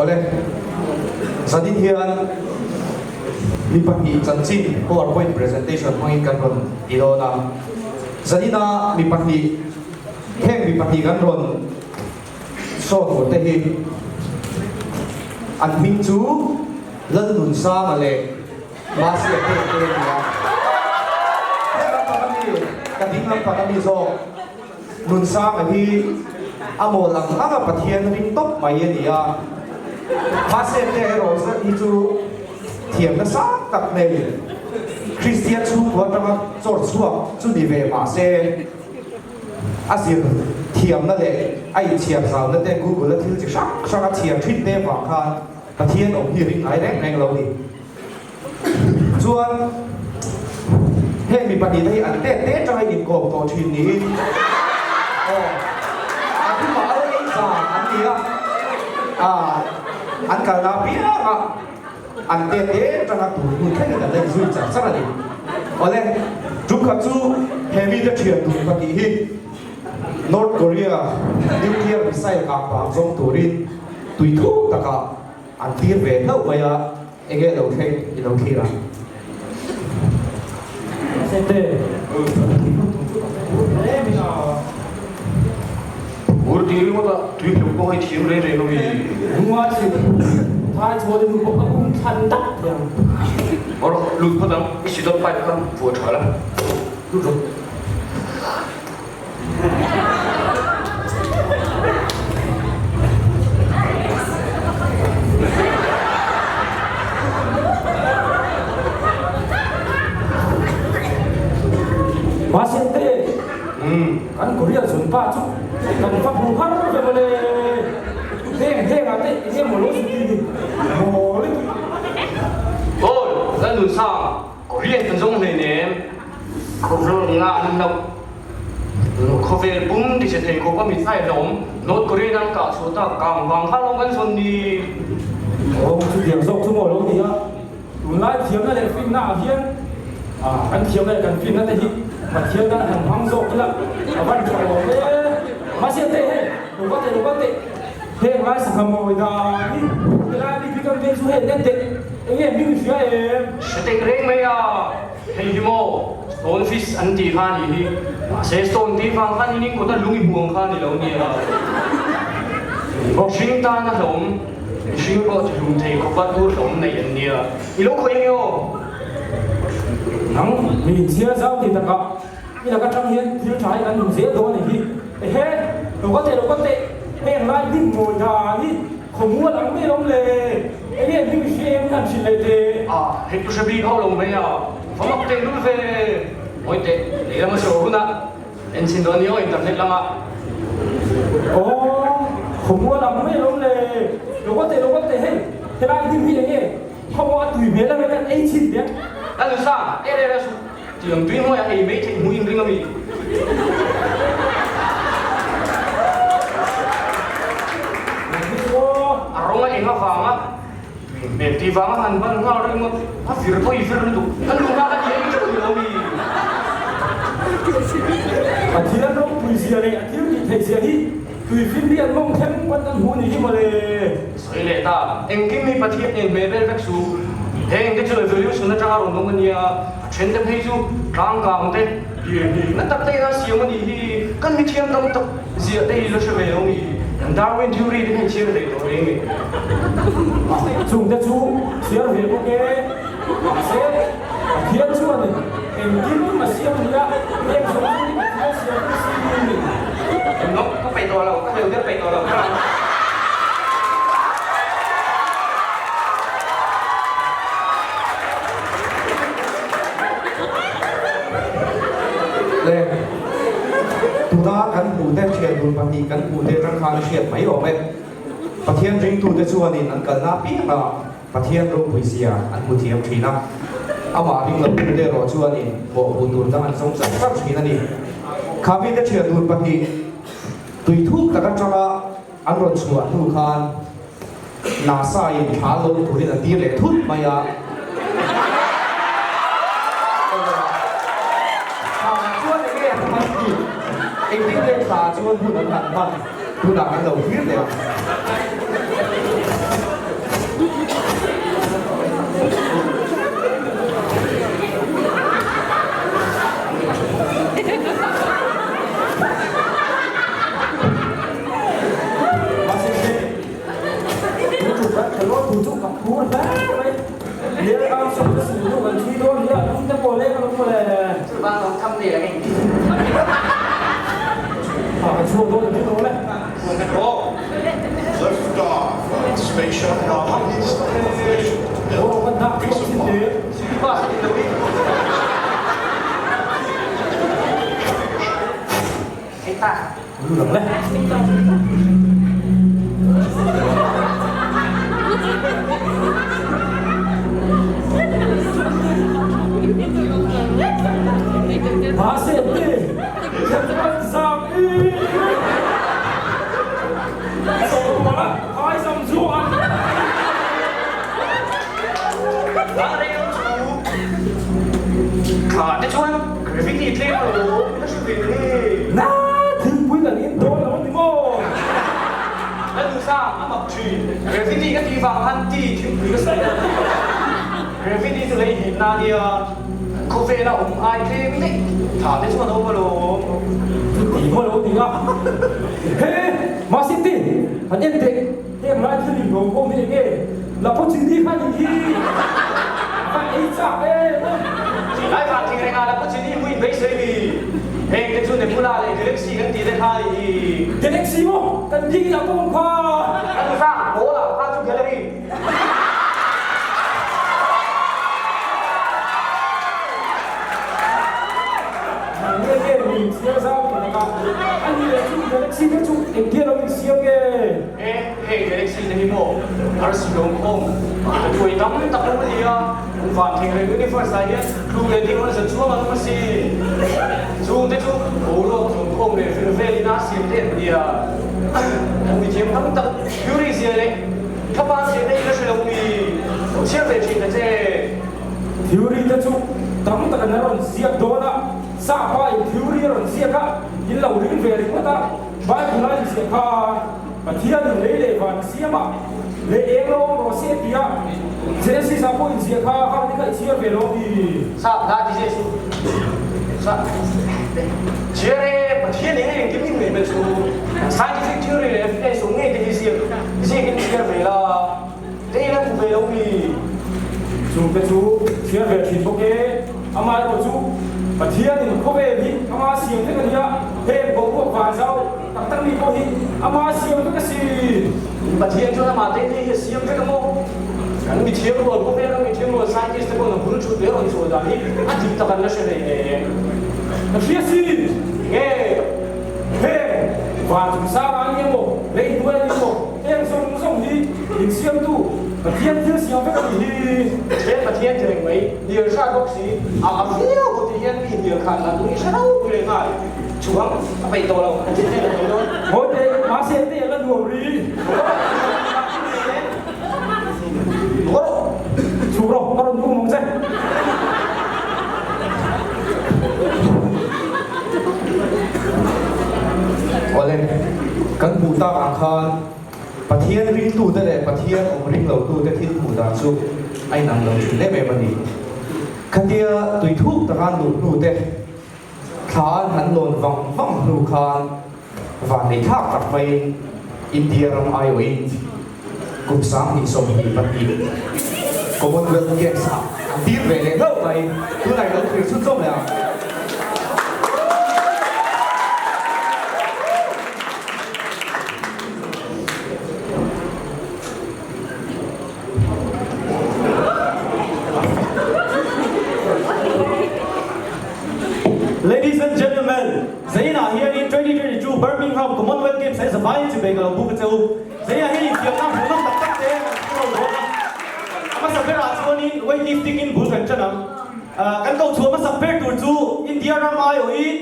Awle, zanin hian mi pahnih chanchin powerpoint presentation hmangin kan rawn ti dawn a. Zanina mi pahnih, heng mi pahnih kan rawn show tur te hi an hming chu Lalnunsanga leh Mahse a pek te a ni a. He lampang a mi, ka ding lampang a mi zawk Nunsanga hi a mawl ang ang a Pathian ring tawp mai a ni a. Mahse te erawh zet hi chu thiamna sang tak nei Kristian chhungkua atanga chawr chhuak chu ni ve mahse a zir thiamna leh a inchhiar zauna te Google a thil chi hrang hrang a chhiar thin te vang khan Pathian awm hi ring ngai reng reng lo ni. Chuan heng mi pahnihte hi an tet te atanga inkawm tawh thin niin aw a thupah al ei zan an ni a, ah an kalna apiangah an tet te atanga tur hmun thlengin an la inzui char char a ni. Awle, tumkhat chu he mite thian dun pahnih hi North Korea nuclear missile kang vang zawng turin tui thuk takah an tir ve hlauh mai a, enge lo thleng i lo thlir ang. Ur tih ringawt a tui hleuh pawh hei thiam reng reng lo i. Nua chu phai chhuah te nu pawh a um thlan tak thei ang. Aw rawh, lut phawt ang, i sidawt pipe kha vuah tha la. Lut rawh. Mahse kan Korea zun pa chu kan va hmu har ve mawle. Heng heng ah te enge maw lo zun ti ni maw le. Awi, Lalnunsang, Korean kan zawng hleinem. Khawvel nga an lo Khawvel pum ti che thei khawp a mit a awm North Korea in an kah chhuah tak kang vang kha lawm kan zawn ni. Aw chutiang zawk chu maw lo ni a, tunlai thiamna leh finna ah hian kan thiamna leh kan finna te hi Pathian tan han hmang zawk ila a van tha awm e. Mahse teh hei lo va teh lo va teh heng lai sangha mawi dan hi helai mi bik ang te chu hei en teh enge hming i hria em? Hre teh reng mai a. Hei hi maw stone fish an tih kha anih hi. Mahse stone tih vang khan in inkawt a lung i hmu ang kha a ni lo nia. Mihring tan a hlawm, mihring pawh ti hlum thei khawp a tur hlawm nei an nia. I lo khawih ange aw. Nang mi inchhiar zau ti takah i lak atang hian thil tha hi kan hmu zel dawn a nih hi. Ehe, lo ka teh lo ka teh, heng lai hnim mawi dan hi Khawmual ang mai lawm le, enge hming hria em kan hrilh leh teh. A, hei tu hre bik hauh lo mai a, va mak teh lul ve. Ngawi teh, lei lama sawi hunah en chhin dawn nia internet lamah. Aw, khawmual ang mai lawm le, lo kal teh lo kal teh hei, helai hnim hi enge khawmual a tui hmel ang e kan ei chhin teh. Lalnusa, er er a suh, tiang tui hnuaiah ei mai theih hmuh in ring ami? A rawng a eng avanga tui hmel tih vanga han ban nghal ringawt a vir pawh i vir lutuk kan lu nghak a ni em teuh ni lo mi. Pathian ropui zia leh a thil tih theih zia hi tui finriat mawng thleng pawn kan hmuh ni hi mawle. Sawi leh ta, engkim hi Pathian nen hmeh vel vek su. Heng te chu evolution atanga rawn awm a nia, a then te phei chu tlangkang te, Lirhnih na tak te ina siam a nih hi kan mithiam tam tak ziah te hi la hre ve lo mi? Kan Darwin theory te khan chhiar ve tawh reng e. Chung te chu chhiar ve bawk e. Mahse, Pathian chuan engkim a siam a nia, heng zawng zawng hi Pathian siam vek si ni a ni. Englo ka peih tawh lo, ka hleuh der peih tawh lo ka. Le, tuna kan hmuhte thian dun pahnih kan hmuhte atang khan a hriat mai awm e. Pathian ringtute chuanin an kalna apianga Pathian ropui zia an hmu thiam thin a, amah ring lotute erawh chuanin mawhpuh tur dang an zawng char char thin a ni. Kha mite thian dun pahnih tui thuk tak atanga an rawn chhuah hnu khan NASA in thla lo turin a tir leh thut mai a. Thla chuan enge an hman bik? Engtin nge thla chuan hun an han hman? Tunah kan lo thlir leh ang. Lut ang le. Mahse te, Khetman zam i Sawrkuala Phaizam chuan. Ralreng chu thla te chuan gravity tlem alawm min la hre ve le. Na thingpui kan in dawn lo ani maw? Ka nusa a mak thin. Gravity ka tih vang khan tea thingpui ka sawi a. Gravity chu lei hip na ania khawvela awm ai tlem daih thla te chuan a awm alawm. Chuti maw lo ti a. He mahse ti han en teh. Heng lai thil in rawng pawh hi enge Lapuchini kha nih hi a van ei chak em a. Lai van thing rengah Lapuchini hmu in beisei mi heng te chu Nebula leh Galaxy kan tih te kha nih hi. Galaxy maw kan bik in a pawm kha. Kan vang pawl ah kha chu gallery. Nge nge mi chhiar zau tih lakah a ni leh chu Galaxy te chu engtia lo insiam nge? E, hei Galaxy te hi maw arsi lawm khawm i thuai tam tak lo a ni a, an van thei reng universe ah hian tluk leh ding rawn zan chuang an awm a si. Chung te chu boruak tlawm khawm leh vir vel in a siam te an ni a, an mithiam tam tak theory zia leh thlapa zia te hi la hre lo mi lo chhiar ve thin ta che. Theory te chu tam tak an rawn ziak dawn a, sapa in theory a rawn ziak a, in lo ring ve ringawt a. Bible a inziah kha Pathianin lei leh van siam a, lei eng lo awm rawh se tia Genesis ah pawh inziah kha hang te kha i chhiar ve lo mi? Sap hla ti zeh suh. Sap chhiar e, Pathian eng engkim in ngei mai chu scientific theory leh evidence awm ngei te hi ziak ziak in chhiar ve la, te ila hmu ve lo mi? Chung te chu chhiar ve thin bawk e. Amaherawh chu Pathianin khawvel hi ama siam vek a ni a, heng boruak vanzau tak tak mi pawh hi ama siam vek a si. Pathian chuan amah te ni hi a siam vek a maw? Kan mithiam rual khawvela mithiam rual scientist te pawhin a bul thut leh a rawn chhuah dan hi a dik tak an la hre hlei hle. Ka hria si. Nge? Heng van chung sang a ni emaw, lei hnuai a ni emaw, heng zawng zawng hi insiamtu Pathian thil siam vek a nih hi. He Pathian ti reng mai, hnial hrat bawk si, a a viau bawk ti hian mi hnial khan la tum i hre ropui leh nghal. Chuang a peih tawh lo, a thil nen a peih dawn. Hawi teh, mahse teh a la nuam ri. Chhuk rawh, ka rawn um ang che. Awle, kan hmuh tak ang khan Pathian ringtute leh Pathian awm ring lotute thil hmuh dan chu a inang lo thin em em a ni. Khatia tui thuk taka an luh hnute thla an han lawn vang vang hnu khan Vannei thlak tak maiin India ram aiawhin kum 2022 Commonwealth Games ah an tir ve leh hlauh mai. Tunah i lo thlir chhunzawm leh ang. Ladies and gentlemen, Zainah hianin 2022 Birmingham Commonwealth Games ah zavaiin chi bei ka lo buk a che u. Zainah hian infiamna hmuhnawm tak tak te kan thur lo dawn a. A hmasa berah chuanin weightlifting in bul kan ṭan ang. Kan ko chhuah hmasak ber tur chu India ram aiawhin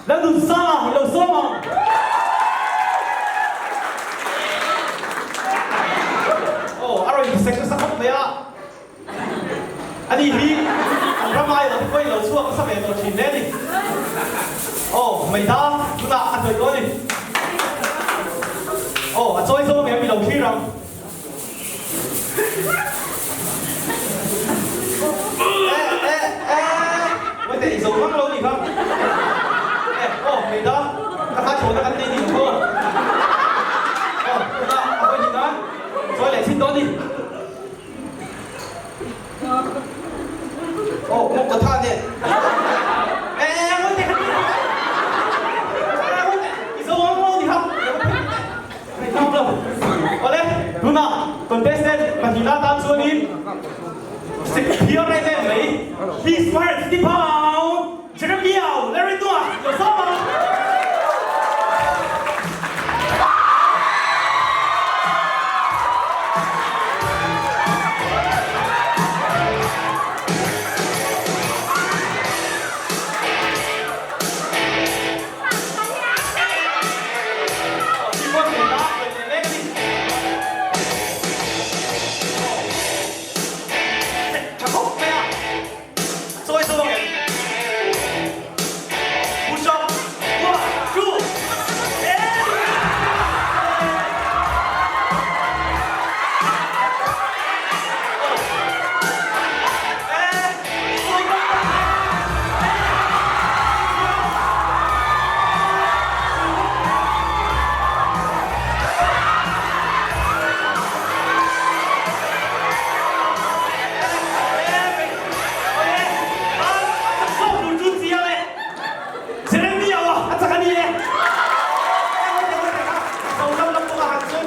Lalnunsanga i lo sawm ang. Aw, a rawn insek nasa khawp mai a. Ani hi an ram ai lo te pawhin lo chhuak nasa ve tawh thin hle a ni. Aw, Meida tunah a hnawih dawn a ni. Aw, a chawi zawng em i lo thlir ang. Eh, eh, eh, Wait teh, i zo vang lo ni kha. Eh, aw, Meida, ka kha chhawna kan nei ni lo maw? Aw, tunah a hawi ni nan chawi leh chhin dawn a ni. Aw, mawk ka tha nen. Eh, ngawi teh, eh, ngawi teh, i zo ang lo ni kha. Ngaihnawm lo. Awle, tunah contestant pahnihna tan chuanin Sikhiar em em mai, He's 150 pound, Jeremiah Larry Tua, lo sawm ang.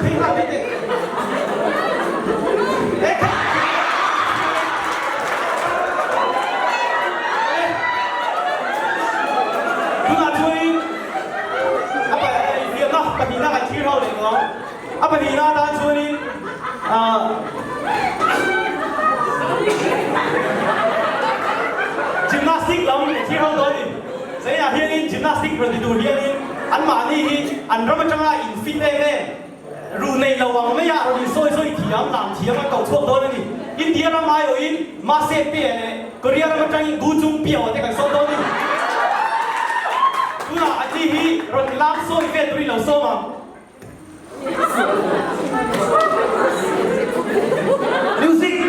phei nghal mai teh. E khai! Tunah chuanin a infiamna pahnihna kan thlir ho leh tawh ang. A pahnihna atan chuanin Gymnastic lam thlir ho dawn a ni. Zainah hianin gymnastic rawn ti tur hianin anmahni hi an ram atanga in fit em em ruh nei lo ang maia rawn insawi sawi thiam, lam thiam an koh chhuak dawn a ni. India ram aiawhin Mase Pe leh Korea ram atangin Gu Chung Piao te kan sawm dawn a ni. Tunah anni hi rawn lam sawi vel turin lo sawm ang. Music!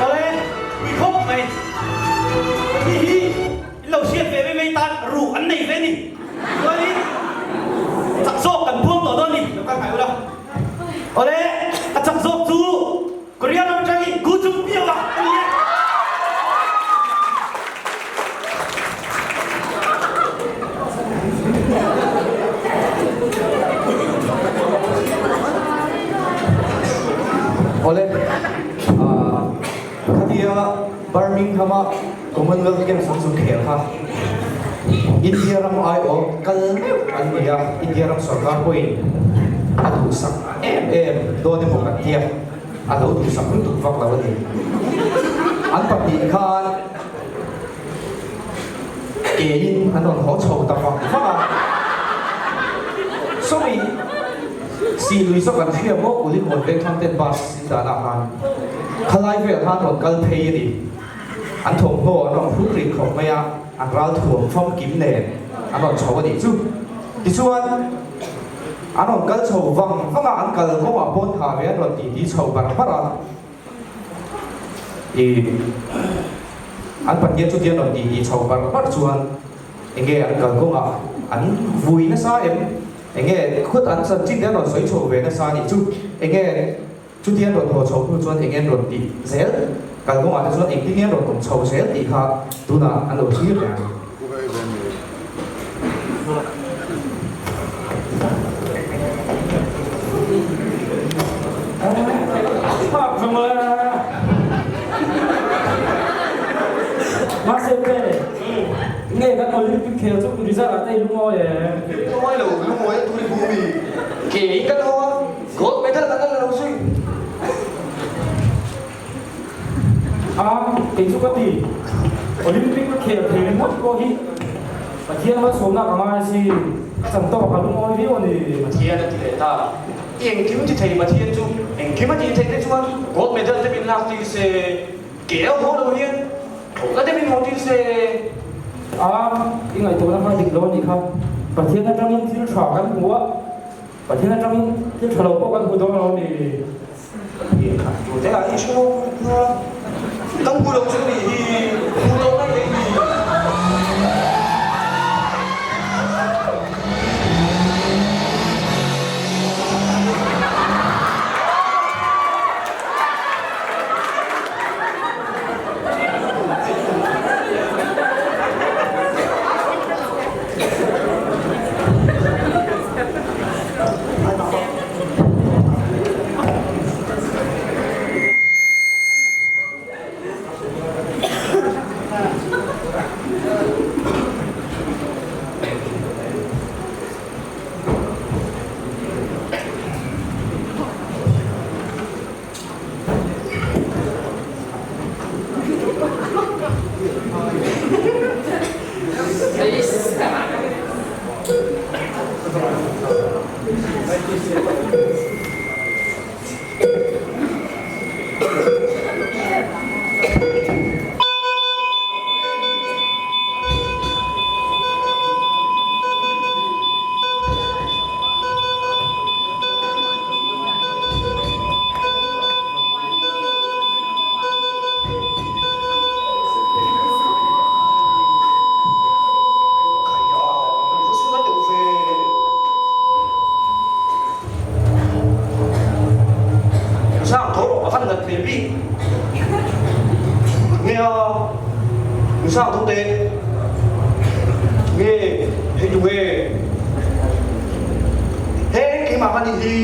Awle, pui khawp mai. Hi hi in lo hriat ve mai mai tan ruh an nei ve ni. Chuanin chak zawk kan buang tawh dawn ni. Lo kal ngai ula. Awle, a chak zawk chu Korea ram atangin Gu Chung Pio a a ni e. Awle, khatia Birmingham-a Commonwealth Games an zu khel kha India ram aiawh kal meuh an ni a, India ram sorkar pawhin a duhsak em em dawn emaw kan tia. A lo duhsak lutuk vak lo a ni. An pahnih khan kein an rawn haw chho ta vak vak a. Sawmi si lui zawk an hria maw Ulin Hawn veng thlang ten bus in danah khan khalai vel khan rawn kal phei a ni. An thawmhnaw an rawn hrut rih khawp mai a, an ral thuam famkim nen an rawn chho a nih chu. Tichuan. An rawn kal chho vang vang a, an kal kawngah pawn tha ve an rawn titi chho bar bar a. I an Pathian chuti an rawn titi chho bar bar chuan enge an kal kawngah an vui nasa em? Enge khut an chanchin te an rawn sawi chho ve nasa anih chu? Enge chuti an rawn haw chho hnu chuan enge an rawn tih zel? Kal kawngah te chuan engtin nge an rawn awm chho zel tih kha tunah an lo thlir reng. Mahse pe, nge kan Olympic khel chu result ah te i lungawi em? Lungawi lo, lungawi a turi bumi. Ke in kan haw a, gold medal kan la lo zui. A, kei chu ka ti. Olympic ka khel thei ringawt pawh hi Pathian malsawmna ka ngai si, ka chan tawk a lungawi viau a ni. Pathian a ti leh ta. I engkim ti thei Pathian chu engkim a tih theih te chuan gold medal te min lak tir se, ke a haw lo hian thlawhna te min haw tir se. A, i ngaihtuahna kha dik lo a nih kha. Pathian atangin thil tha kan hmu a, Pathian atangin thil tha lo pawh kan hmu dawn lo a ni. Tute ah i hre lo a, kan hmu lo chu nih hi, hmu lo mai leh ni. Nge a, mi sang tho teh. Nge hei tu nge? He keimah ka nih hi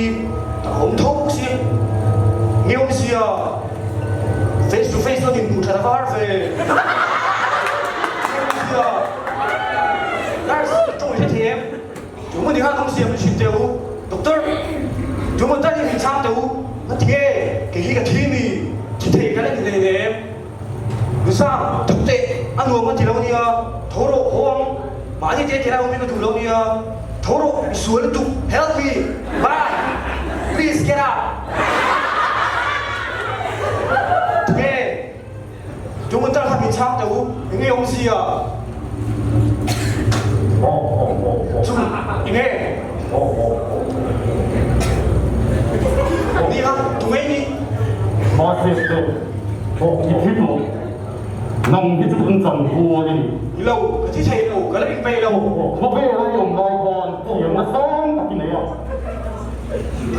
ka awm tho bawk si. Nge awm sia, face to face chuan inhmuh that a va har ve. Nge awm sia, nurse tawng i hre thei em? Tumaw ni khan awm siam min hrilh teh u, Doctor, tumaw tal hi min chhang teh u, a ti nge, kei hi ka thi mi, thi thei ka la ni hlei nem. Nusang, thawk teh, a nuam a ti lo nia, tho rawh, haw ang, mahni te ti lai awm hi ka duh lo nia, tho rawh, i sual lutuk, help me, bye, please get out. Ti nge, Tumaw tal kha min chhang teh u, eng nge awm sia? Chu, eng nge? Ni kha, tu ngei ni? Mahse te, i thi tawh. Nang hi chu kan chan kual i ni. Ni lo, ka thi thei lo, ka la inpeih lo. Khawvel a i awm lai khan thiamna sang tak i nei a.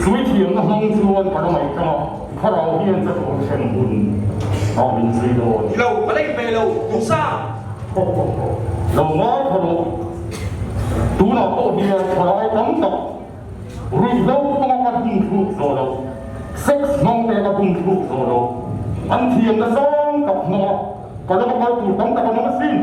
Chu i thiamna hmang chuan ka la ngaihchang a. Thlarau hian ka tuam hrem hun a min zui dawn. Ni lo, ka la inpe lo, Musa! Ho ho ho, lo ngai tha rawh. Tunah pawh hian thalai tam tak ruihhlo hmanga ka bum thluk zawh lo, sex hmang te ka bum thluk zawh lo, an thiamna sang tak hmanga ka lama kal tur tam tak an awm asin.